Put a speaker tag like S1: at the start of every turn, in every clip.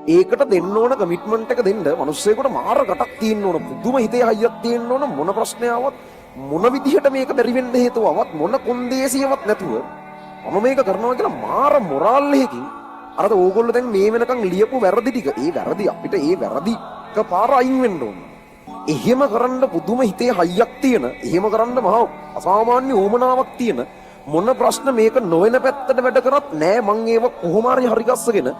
S1: ඒකට දෙන්න ඕන කමිට්මන්ට් එක දෙන්න මිනිස්සෙකුට මාර ගටක් තියෙන්න ඕන, පුදුම හිතේ හයියක් තියෙන්න ඕන. මොන ප්‍රශ්නය ආවත්, මොන විදිහට මේක බැරි වෙන්න හේතුව ආවත්, මොන කොන්දේසියවත් නැතුව මම මේක කරනවා කියලා මාර මොරාල් එකකින්. අරද ඕගොල්ලෝ දැන් මේ වෙනකන් ලියපු වැරදි ටික, ඒ වැරදි අපිට ඒ වැරදි එක පාර අයින් වෙන්න ඕන. එහෙම කරන්න පුදුම හිතේ හයියක් තියෙන, එහෙම කරන්න මහා අසාමාන්‍ය උවමනාවක් තියෙන, මොන ප්‍රශ්න මේක නොවන පැත්තට වැඩ කරත් නෑ මං ඒව කොහොම හරි හරි ගස්සගෙන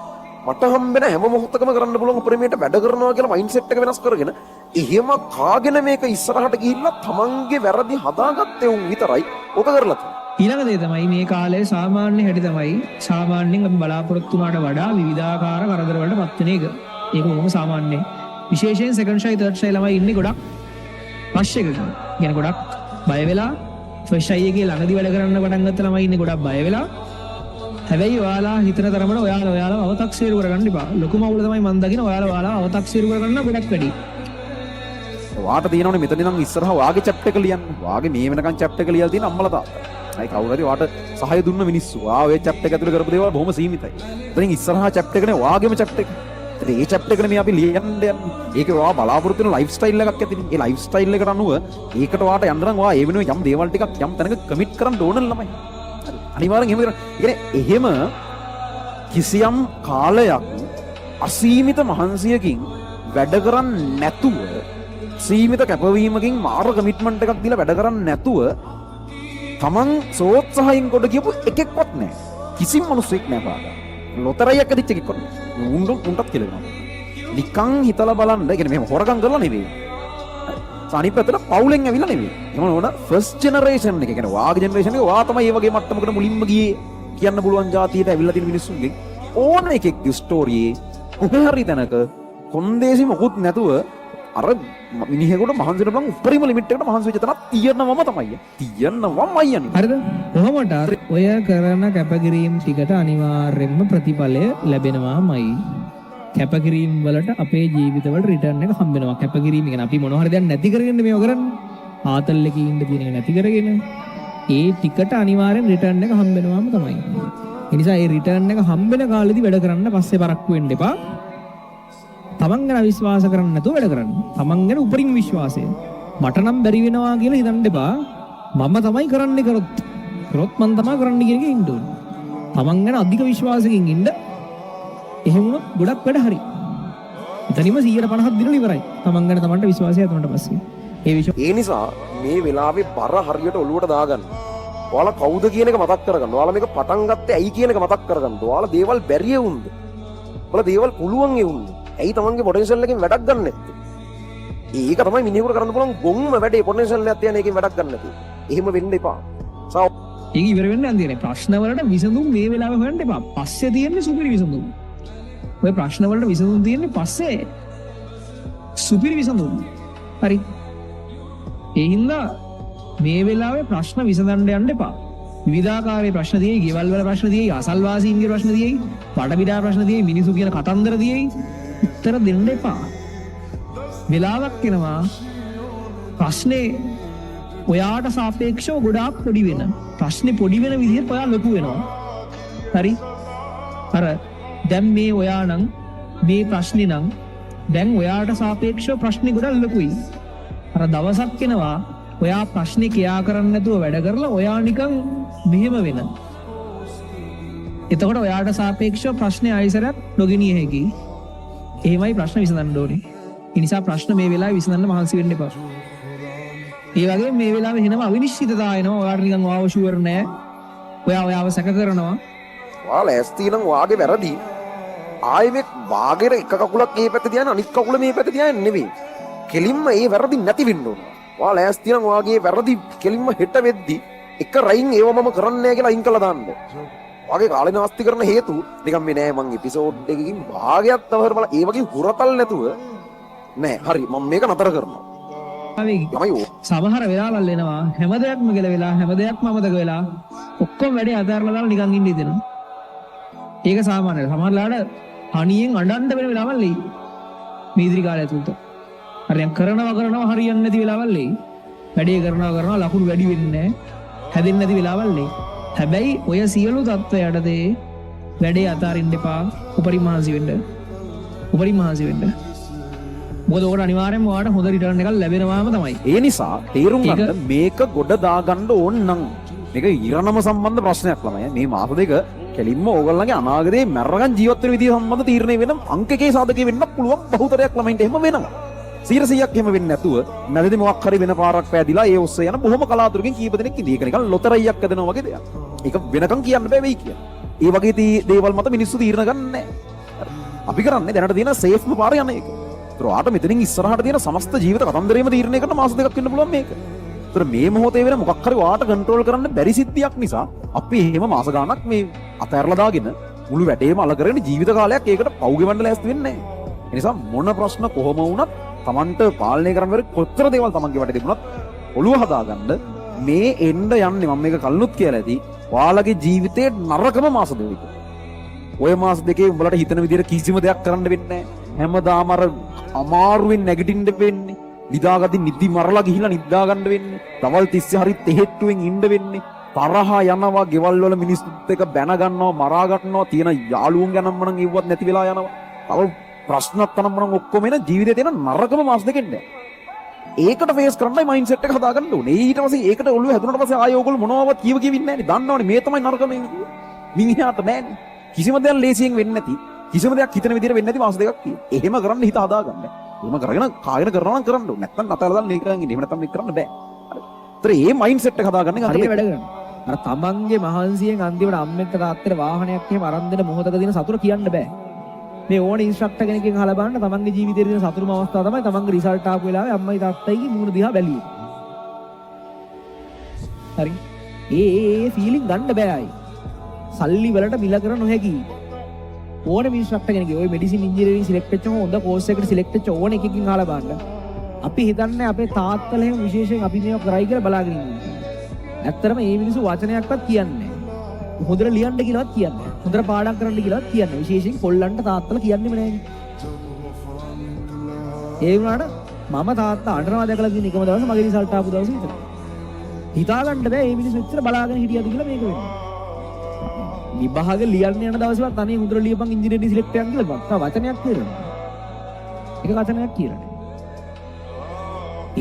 S1: මට හම්බෙන හැම මොහොතකම කරන්න පුළුවන් උපරිමයට වැඩ කරනවා කියලා මයින්ඩ්සෙට් එක වෙනස් කරගෙන එහෙම කාගෙන මේක ඉස්සරහට ගිහිල්ලා තමන්ගේ වැරදි හදාගත්තේ උන් විතරයි ඕක කරලා තියෙන්නේ.
S2: ඊළඟ දේ තමයි, මේ කාලේ සාමාන්‍ය හැටි තමයි සාමාන්‍යයෙන් අපි බලාපොරොත්තු වුණාට වඩා විවිධාකාර කරදර වලට පත් වෙන එක. ඒක බොහොම සාමාන්‍යයි. විශේෂයෙන් සෙකන්ඩ් ෂයි, තර්ඩ් ෂයි ළමයි ඉන්නේ ගොඩක් රෂ් එකක. කියන්නේ ගොඩක් බය වෙලා. ෆස්ට් ෂයි එකේ ළඟදි වැඩ කරන්න පටන් ගත්ත ළමයි ඉන්නේ ගොඩක් බය වෙලා. හැබැයි ඔයාලා හිතන තරමට ඔයාලා ඔයාලව අවතක්සේරු කරගන්න එපා. ලොකුම අවුල තමයි මං දකින ඔයාලා ඔයාලව අවතක්සේරු කරගන්න ගොඩක් වැඩි.
S3: ඔයාට තියෙනවනේ මෙතන ඉඳන් ඉස්සරහ වාගේ චැප්ටර් එක ලියන්න. වාගේ මේ වෙනකන් චැප්ටර් එක ලියලා තියෙන අම්මලා තාත්තා. අයි කවුරු හරි ඔයාට සහාය දුන්න මිනිස්සු. ඔයා ඔය චැප්ටර් එක ඇතුලේ කරපු දේවල් බොහොම සීමිතයි. එතනින් ඉස්සරහා චැප්ටර් එකනේ වාගේම චැප්ටර් එක. ඉතින් ඒ චැප්ටර් එකනේ මේ අපි ලියන්න යන්නේ. ඒකේ ඔයා බලාපොරොත්තු වෙන ලයිෆ් ස්ටයිල් එකක් ඇතිනේ. ඒ ලයිෆ් ස්ටයිල් එකට අනුව ඒකට ඔයාට යන්න නම් ඔයා ඒ වෙනුවෙන් යම් දේවල් ටිකක් යම් තැනක කමිට් කරන්න ඕන ළමයි. හරි. අනිවාර්යෙන් එහෙම කරන්න. ඒ කියන්නේ එහෙම කිසියම් කාලයක් අසීමිත මහන්සියකින් වැඩ කරන්නේ නැතුව, සීමිත කැපවීමකින් මාර කමිට්මන්ට් එකක් දීලා වැඩ කරන්නේ නැතුව තමන් සෝත්සාහයෙන් කොට කියපු එකෙක්වත් නැහැ. කිසිම මිනිස්සෙක් නෑ පාඩ. ලොතරැයියක් ඇදිච්ච එකෙක්වත් නෑ. උන්ට උන්ටත් කියලා වෙනවා. නිකන් හිතලා බලන්න. ඒ කියන්නේ මෙහෙම හොරකම් කරලා නෙවෙයි. අනිත් පැත්තට පවුලෙන් ඇවිල්ලා නෙවෙයි. එහෙම නොවන ෆස්ට් ජෙනරේෂන් එක. ඒ කියන්නේ වාගේ ජෙනරේෂන් එක වා තමයි මේ වගේ මට්ටමකට මුලින්ම ගියේ කියන්න පුළුවන් ජාතියට ඇවිල්ලා තියෙන මිනිස්සුන්ගෙන් ඕන එකෙක්ගේ ස්ටෝරියේ කොහේ හරි තැනක කොන්දේසි මොකුත් නැතුව අර මිනිහෙකුට මහන්සි වෙන්න බලන් උපරිම ලිමිට් එකට මහන්සි වෙච්ච තැනක් තියෙනවම තමයි. තියෙනවමයි අනිත්.
S2: හරිද? කොහොමද ඔය කරන කැපකිරීම් ටිකට අනිවාර්යෙන්ම ප්‍රතිඵලය ලැබෙනවාමයි. කැපකිරීම් වලට අපේ ජීවිතවල රිටර්න් එක හම්බ වෙනවා. කැපකිරීම කියන්නේ අපි මොන හරි දෙයක් නැති කරගෙන මේව කරන්නේ. ආතල් එකේ ඉන්න තියෙන එක නැති කරගෙන ඒ ටිකට අනිවාර්යෙන් රිටර්න් එක හම්බ වෙනවාම තමයි. ඒ නිසා ඒ රිටර්න් එක හම්බෙන කාලෙදි වැඩ කරන්න, පස්සේ පරක්කු වෙන්න එපා. තමන් ගැන අවිශ්වාස කරන්න නැතුව වැඩ කරන්න. තමන් ගැන උපරිම විශ්වාසය. මට නම් බැරි වෙනවා කියලා හිතන්න එපා. මම තමයි කරන්නේ කරොත්. කරොත් මං තමයි කරන්නේ කියන එකේ ඉන්න ඕනේ. තමන් ගැන අධික විශ්වාසයකින් ඉන්න. එහෙම වුණොත් ගොඩක් වැඩ හරි. එතනින්ම 150ක් දිනලා ඉවරයි. තමන් ගැන තමන්ට විශ්වාසය ඇති වුණාට පස්සේ. ඒ විශ්වාසය
S1: ඒ නිසා මේ වෙලාවේ බර හරියට ඔලුවට දාගන්න. ඔයාලා කවුද කියන එක මතක් කරගන්න. ඔයාලා මේක පටන් ගත්තේ ඇයි කියන එක මතක් කරගන්න. ඔයාලා දේවල් බැරි එවුන්ද? ඔයාලා දේවල් පුළුවන් එවුන්ද? ඇයි තමන්ගේ පොටෙන්ෂල් එකෙන් වැඩක් ගන්න නැත්තේ? ඒක තමයි මිනිහෙකුට කරන්න පුළුවන් ගොංම වැඩේ, පොටෙන්ෂල් එකක් තියන එකෙන් වැඩක් ගන්න නැති. එහෙම වෙන්න එපා. සා
S2: ඒක ඉවර වෙන්න යන තියෙන්නේ. ප්‍රශ්න වලට විසඳුම් මේ වෙලාවේ හොයන්න එපා. පස්සේ තියෙන්නේ සුපිරි විසඳුම්. ඔය ප්‍රශ්න වලට විසඳුම් තියෙන්නේ පස්සේ සුපිරි විසඳුම්. හරි. ඒ හින්දා මේ වෙලාවේ ප්‍රශ්න විසඳන්න යන්න එපා. විවිධාකාරයේ ප්‍රශ්න තියෙයි, ගෙවල් වල ප්‍රශ්න තියෙයි, අසල්වාසීන්ගේ ප්‍රශ්න තියෙයි, වටපිටා ප්‍රශ්න තියෙයි, මිනිස්සු කියන කතන්දර තියෙයි. උත්තර දෙන්න එපා. වෙලාවක් එනවා ප්‍රශ්නේ ඔයාට සාපේක්ෂව ගොඩාක් පොඩි වෙන. ප්‍රශ්නේ පොඩි වෙන විදිහට ඔයා ලොකු වෙනවා. හරි? අර දැන් මේ ඔයා නම් මේ ප්‍රශ්නේ නම් දැන් ඔයාට සාපේක්ෂව ප්‍රශ්නේ ගොඩක් ලොකුයි. අර දවසක් එනවා ඔයා ප්‍රශ්නේ කෙයා කරන්නේ නැතුව වැඩ කරලා ඔයා නිකන් මෙහෙම වෙන. එතකොට ඔයාට සාපේක්ෂව ප්‍රශ්නේ ආයෙසරක් නොගෙනිය හැකියි. එහෙමයි ප්‍රශ්න විසඳන්න ඕනේ. ඒ නිසා ප්‍රශ්න මේ වෙලාවේ විසඳන්න මහන්සි වෙන්න එපා. ඒ වගේම මේ වෙලාවේ එනවා අවිනිශ්චිතතා එනවා. ඔයාට නිකන් ඔයාව ෂුවර් නෑ. ඔයා ඔයාව සැක කරනවා.
S1: ඔයාලා ලෑස්ති නම් වාගේ වැරදි ආයෙ මේ වාගෙට එක කකුලක් මේ පැත්තේ තියාගෙන අනිත් කකුල මේ පැත්තේ තියාගෙන නෙවෙයි. කෙලින්ම ඒ වැරදි නැති වෙන්න ඕන. ඔයා ලෑස්ති නම් වාගේ වැරදි කෙලින්ම හෙට වෙද්දි එක රයින් ඒව මම කරන්නේ නෑ කියලා අයින් කළා දාන්න. වාගේ කාලේ නාස්ති කරන හේතු නිකන් මේ නෑ මං එපිසෝඩ් එකකින් භාගයක් තව හරි බලලා ඒ වගේ හුරතල් නැතුව නෑ හරි මම මේක නතර කරනවා. ළමයි
S2: සමහර වෙලාවල් එනවා හැම දෙයක්ම ගැලවෙලා, හැම දෙයක්ම අමතක වෙලා, ඔක්කොම වැඩේ අතහැරලා දාලා නිකන් ඉන්න හිතෙනවා. ඒක සාමාන්‍යයි. සමහර වෙලාවට හනියෙන් අඬන්න වෙන වෙලාවල් එයි. මේ ඉදිරි කාලය ඇතුළත. හරි දැන් කරනවා කරනවා හරියන්නේ නැති වෙලාවල් එයි. වැඩේ කරනවා කරනවා ලකුණු වැඩි වෙන්නේ නැහැ. හැදෙන්නේ නැති වෙලාවල් එයි. හැබැයි ඔය සියලු තත්ත්ව යටතේ වැඩේ අතාරින්න එපා. උපරිම මහන්සි වෙන්න. උපරිම මහන්සි වෙන්න. මොකද ඕකට අනිවාර්යෙන්ම ඔයාලට හොඳ රිටර්න් එකක් ලැබෙනවාම තමයි.
S3: ඒ නිසා තේරුම්
S2: ඒක-
S3: ගන්න මේක ගොඩ දාගන්න ඕන නම් මේක ඉරණම සම්බන්ධ ප්‍රශ්නයක් ළමයි. මේ මාස දෙක කෙලින්ම ඕගොල්ලන්ගේ අනාගතයේ මැරගන් ජීවත් වෙන විදිය සම්බන්ධ තීරණය වෙන අංක එකේ සාධකේ වෙන්න පුළුවන් බහුතරයක් ළමයින්ට එහෙම වෙනවා. 100%ක් එහෙම වෙන්නේ නැතුව මැදදී මොකක් හරි වෙන පාරක් පෑදිලා ඒ ඔස්සේ යන බොහොම කලාතුරකින් කීප දෙනෙක් ඉඳී. ඒක නිකන් ලොතරැයියක් ඇදෙනවා වගේ දෙයක්. ඒක වෙනකන් කියන්න බෑ වෙයි කියලා. ඒ වගේ දේවල් මත මිනිස්සු තීරණ ගන්න නෑ. අපි කරන්නේ දැනට තියෙන සේෆ්ම පාර යන එක. ඒතර ඔයාට මෙතනින් ඉස්සරහට තියෙන සමස්ත ජීවිත කතන්දරේම තීරණය කරන මාස දෙකක් වෙන්න පුළුවන් මේක. ඒතර මේ මොහොතේ වෙන මොකක් හරි ඔයාට කන්ට්‍රෝල් කරන්න බැරි සිද්ධියක් නිසා අපි එහෙම මාස ගාණක් මේ අතහැරලා දාගෙන මුළු වැටේම අල කරගෙන ජීවිත කාලයක් ඒකට පව් ගෙවන්න ලෑස්ති වෙන්නේ නැහැ. ඒ නිසා මොන ප්‍රශ්න කොහොම වුණත් තමන්ට පාලනය කරන්න බැරි කොච්චර දේවල් තමන්ගේ වටේ තිබුණත් ඔළුව හදාගන්න මේ එන්න යන්නේ මම මේක කලිනුත් කියලා ඇති ඔයාලගේ ජීවිතේ නරකම මාස දෙක. ඔය මාස දෙකේ උඹලට හිතන විදිහට කිසිම දෙයක් කරන්න වෙන්නේ නැහැ. හැමදාම අර අමාරුවෙන් නැගිටින්න වෙන්නේ. නිදාගද්දි නිදි මරලා ගිහිල්ලා නිදා ගන්න වෙන්නේ. දවල් තිස්සේ හරි තෙහෙට්ටුවෙන් ඉන්න වෙන්නේ. තරහ යනවා, ගෙවල් වල මිනිස්සුත් එක්ක බැන ගන්නවා, මරා ගන්නවා, තියෙන යාළුවුන් ගැනම නම් ඉව්වත් නැති වෙලා යනවා. තව ප්‍රශ්නත් තරම් නම් ඔක්කොම එන ජීවිතේ තියෙන නරකම මාස දෙකෙන් නෑ. ඒකට ෆේස් කරන්නයි මයින්ඩ් සෙට් එක හදාගන්න ඕනේ. ඊට පස්සේ ඒකට ඔළුව හැදුනට පස්සේ ආයෙ ඕගොල්ලෝ මොනවවත් කියව කියවින්නේ නෑනේ. දන්නවනේ මේ තමයි නරකම එක කියලා. මින් එහාට නෑනේ. කිසිම දෙයක් ලේසියෙන් වෙන්නේ නැති, කිසිම දෙයක් හිතන විදිහට වෙන්නේ නැති මාස දෙකක් තියෙනවා. එහෙම කරන්න හිත හදාගන්න. එහෙම කරගෙන කාගෙන කරනවා නම් කරන්න ඕනේ. නැත්තම් අතහැරලා දාන්න මේක කරන් ඉන්න. එහෙම නැත්තම් මේක කරන්න බෑ. හරි. ඒතර මේ මයින්ඩ් සෙට් එක හදාගන්න එක
S2: හරියට වැඩ කරන්න. අර තමන්ගේ මහන්සියෙන් අන්තිමට අම්මෙක්ට තාත්තට වාහනයක් එහෙම අරන් දෙන මොහොතක තියෙන සතුට කියන්න බෑ. මේ ඕන ඉන්ස්ට්‍රක්ටර් කෙනෙක්ගෙන් අහලා බලන්න තමන්ගේ ජීවිතේ තියෙන සතුටුම අවස්ථාව තමයි තමන්ගේ රිසල්ට් ආපු වෙලාවේ අම්මයි තාත්තයිගේ මූණ දිහා බැලුවේ. හරි. ඒ ඒ ඒ ෆීලිං ගන්න බෑ ආයි. සල්ලි වලට මිල කර නොහැකි. ඕනම ඉන්ස්ට්‍රක්ටර් කෙනෙක්ගේ ඔය මෙඩිසින් ඉංජිනේරින් සිලෙක්ට් වෙච්ච හොඳ කෝස් එකකට සිලෙක්ට් වෙච්ච ඕන එකකින් අහලා බලන්න. අපි හිතන්නේ අපේ තාත්තලා එහෙම විශේෂයෙන් අපි මේවා කරයි කියලා බලාගෙන ඉන්නවා. ඇත්තටම මේ මිනිස්සු වචනයක්වත් කියන්නේ නැහැ. හොඳට ලියන්න කියලාවත් කියන්නේ නැහැ. හොඳට පාඩම් කරන්න කියලාවත් කියන්නේ නැහැ. විශේෂයෙන් කොල්ලන්ට තාත්තලා කියන්නෙම නැහැ. ඒ වුණාට මම තාත්තා අඬනවා දැකලා තියෙන එකම දවස මගේ රිසල්ට් ආපු දවස විතරයි. හිතා ගන්න බෑ මේ මිනිස්සු එච්චර බලාගෙන හිටියද කියලා මේක වෙන්නේ. විභාග ලියන්න යන දවසේවත් අනේ හොඳට ලියපන් ඉංජිනේරින් සිලෙක්ට් එකක් කියලා බක්කා වචනයක් කියලා නෑ. එක වචනයක් කියලා නෑ.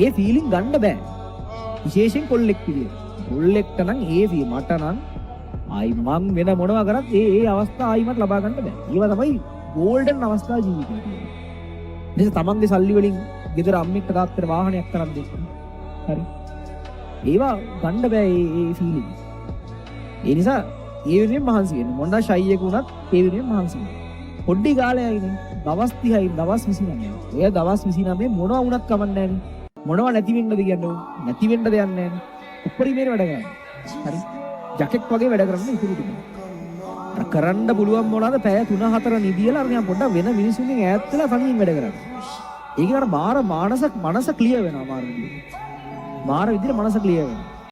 S2: ඒ ෆීලිං ගන්න බෑ. විශේෂයෙන් කොල්ලෙක් විදියට. කොල්ලෙක්ට නම් ඒ ෆී මට නම් ආයි මං වෙන මොනවා කරත් ඒ ඒ අවස්ථා ආයි මට ලබා ගන්න බෑ. ඒවා තමයි ගෝල්ඩන් අවස්ථා ජීවිතේ තියෙන්නේ. නිසා තමන්ගේ සල්ලි වලින් ගෙදර අම්මෙක්ට තාත්තට වාහනයක් තරම් දෙන්න. හරි. ඒවා ගන්න බෑ ඒ ඒ ෆීලිං. ඒ නිසා ඒ වෙනුවෙන් මහන්සි වෙන්න. මොන ෂයි එක වුණත් ඒ වෙනුවෙන් මහන්සි වෙන්න. පොඩි කාලයයිනේ. දවස් 30යි දවස් 29යි. ඔය දවස් 29 මොනවා වුණත් කමක් නෑනේ. මොනවා නැති වෙන්නද කියන්නේ? නැති වෙන්න දෙයක් නෑනේ. උපරිමයෙන් වැඩ කරන්න. හරි. ජකෙක් වගේ වැඩ කරන්න ඉතුරු ටික. අර කරන්න පුළුවන් මොනවාද පැය 3-4 නිදියලා අර නිකන් පොඩ්ඩක් වෙන මිනිසුන්ගෙන් ඈත් වෙලා තනියෙන් වැඩ කරන්න. ඒක අර මාර මානස මනස ක්ලියර් වෙනවා මාර විදිහට. මාර විදිහට මනස ක්ලියර් වෙනවා.